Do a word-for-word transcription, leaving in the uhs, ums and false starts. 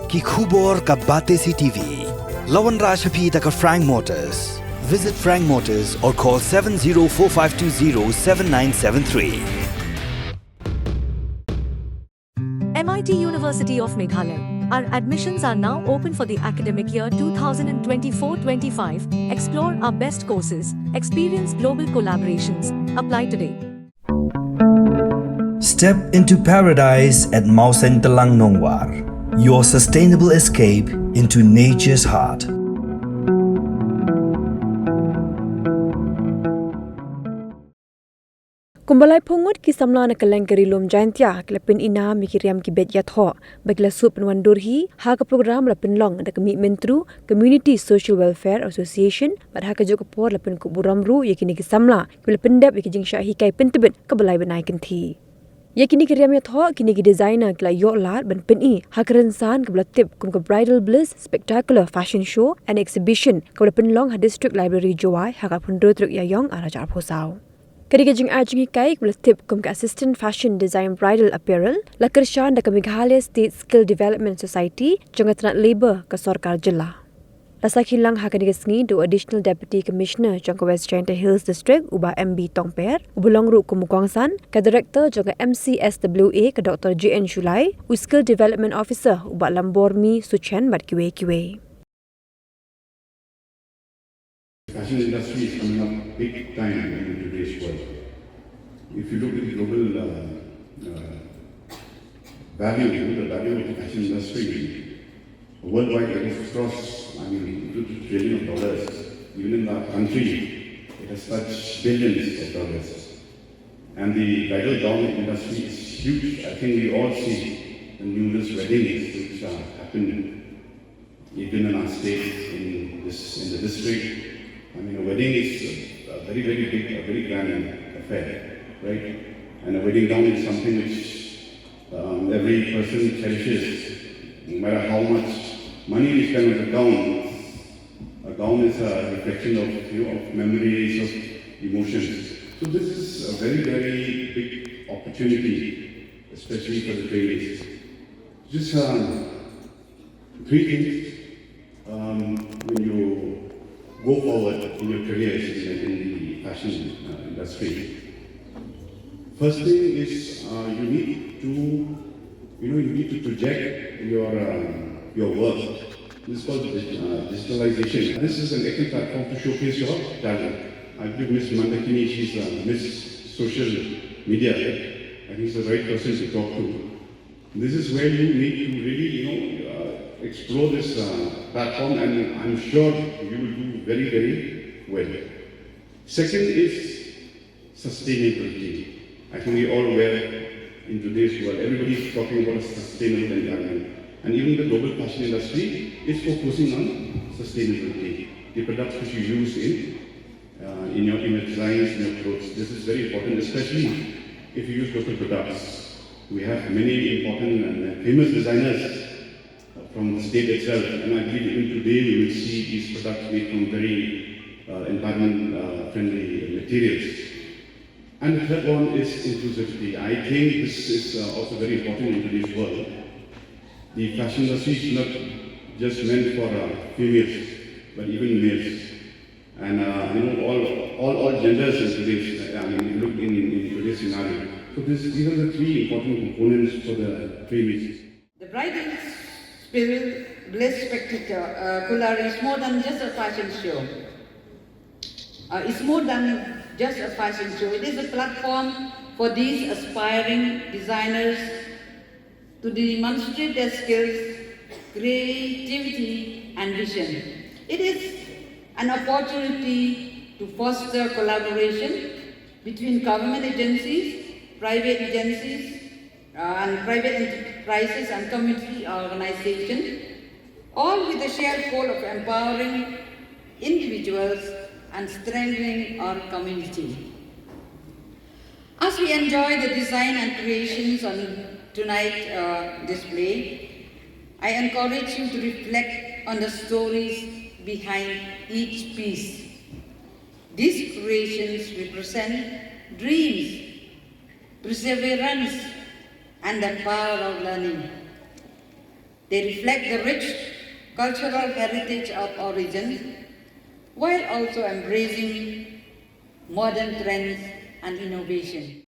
Ki khubor ka Batesi TV. La wanrah sha phi da ka Frank Motors. Visit Frank Motors or call seven zero four five two zero seven nine seven three. M I T University of Meghalaya. Our admissions are now open for the academic year two thousand twenty-four twenty-five. Explore our best courses, experience global collaborations. Apply today. Step into paradise at Mawsyntelang Nongwar. Your sustainable escape into nature's heart. Kumba laiphew ngut ki samla na kylleng ka Ri Lum Jaintia ki la pyn-i nam ïa ki riam ki beit ïathoh ba ki la shu pynwandur hi ha ka program ba la pynlong da ka Mihmyntdu Community Social Welfare Association bad ha kajuh ka por la pynkup burom ruh ïa kine ki samla kiba la pyndep ïa ki jingshah hikai pyntbit kaba lai bnai kynthih. Ïa kine ki riam ïathoh kine ki designer ki la ïoh lad ban pyn-i ha ka rynsan kaba la tip kum ka Bridal Bliss Spectacular Fashion Show and Exhibition kaba la pynlong ha District Library Jowai ha ka arphew hynriew tarik Ïaïong arhajar arphew saw. Ka dei ka jingai jinghikai kaba la tip kum ka Assistant Fashion Design Bridal Apparel, la kyrshan da ka Meghalaya State Skill Development Society jong ka tnat Labour ka Sorkar Jylla. La sakhi lang ha kane ka sngi da u Additional Deputy Commissioner jong ka West Jaintia Hills District u Bah M B Tongper, uba long ruh kum u kongsan, ka Director jong ka M C S W A ka Doctor J N Shullai, u Skill Development Officer u Bah Lambormi Suchen bad kiwei kiwei. Fashion industry is coming up big time in today's world. If you look at the global uh, uh, value, you know, the value of the fashion industry worldwide, it has crossed, I mean, into the trillion of dollars. Even in our country, it has touched billions of dollars. And the bridal gown industry is huge. I think we all see the numerous weddings which are happening even in our state, in this, in the district. I mean, a wedding is a, a very, very big, a very grand affair, right? And a wedding gown is something which um, every person cherishes, no matter how much money we spend on the gown. A gown is a reflection of, you know, of memories, of emotions. So this is a very, very big opportunity, especially for the trainees. Just um, three things um, when you go forward in your careers in, in the fashion uh, industry. First thing is uh, you need to, you know, you need to project your um, your work. This is called dig- uh, digitalization. This is an excellent platform to showcase your talent. I believe Miss Mandakini, she's uh, Miss Social Media. I think she's the right person to talk to. This is where you need to really, you know, uh, explore this uh, platform, and I'm sure you will do very, very well. Second is sustainability. I think we all aware in today's world, everybody is talking about a sustainable environment. And even the global fashion industry is focusing on sustainability. The products which you use in uh, in your in your designs, in your clothes. This is very important, especially if you use local products. We have many important and famous designers uh, from the state itself, and I believe even today we will see these products made from very uh, environment uh, friendly materials. And the third one is inclusivity. I think this is uh, also very important in today's world. The fashion industry is not just meant for uh, females, but even males. And uh, you know, all, all, all genders in today's, I mean, look in, in today's scenario. So this, these are the three important components for the trainees. The Bridal Spiral Bliss Spectacular uh, is more than just a fashion show. Uh, it's more than just a fashion show. It is a platform for these aspiring designers to demonstrate their skills, creativity, and vision. It is an opportunity to foster collaboration between government agencies, private agencies, uh, and private enterprises and community organizations, all with a shared goal of empowering individuals and strengthening our community. As we enjoy the design and creations on tonight uh, display, I encourage you to reflect on the stories behind each piece. These creations represent dreams, perseverance, and the power of learning. They reflect the rich cultural heritage of our region while also embracing modern trends and innovation.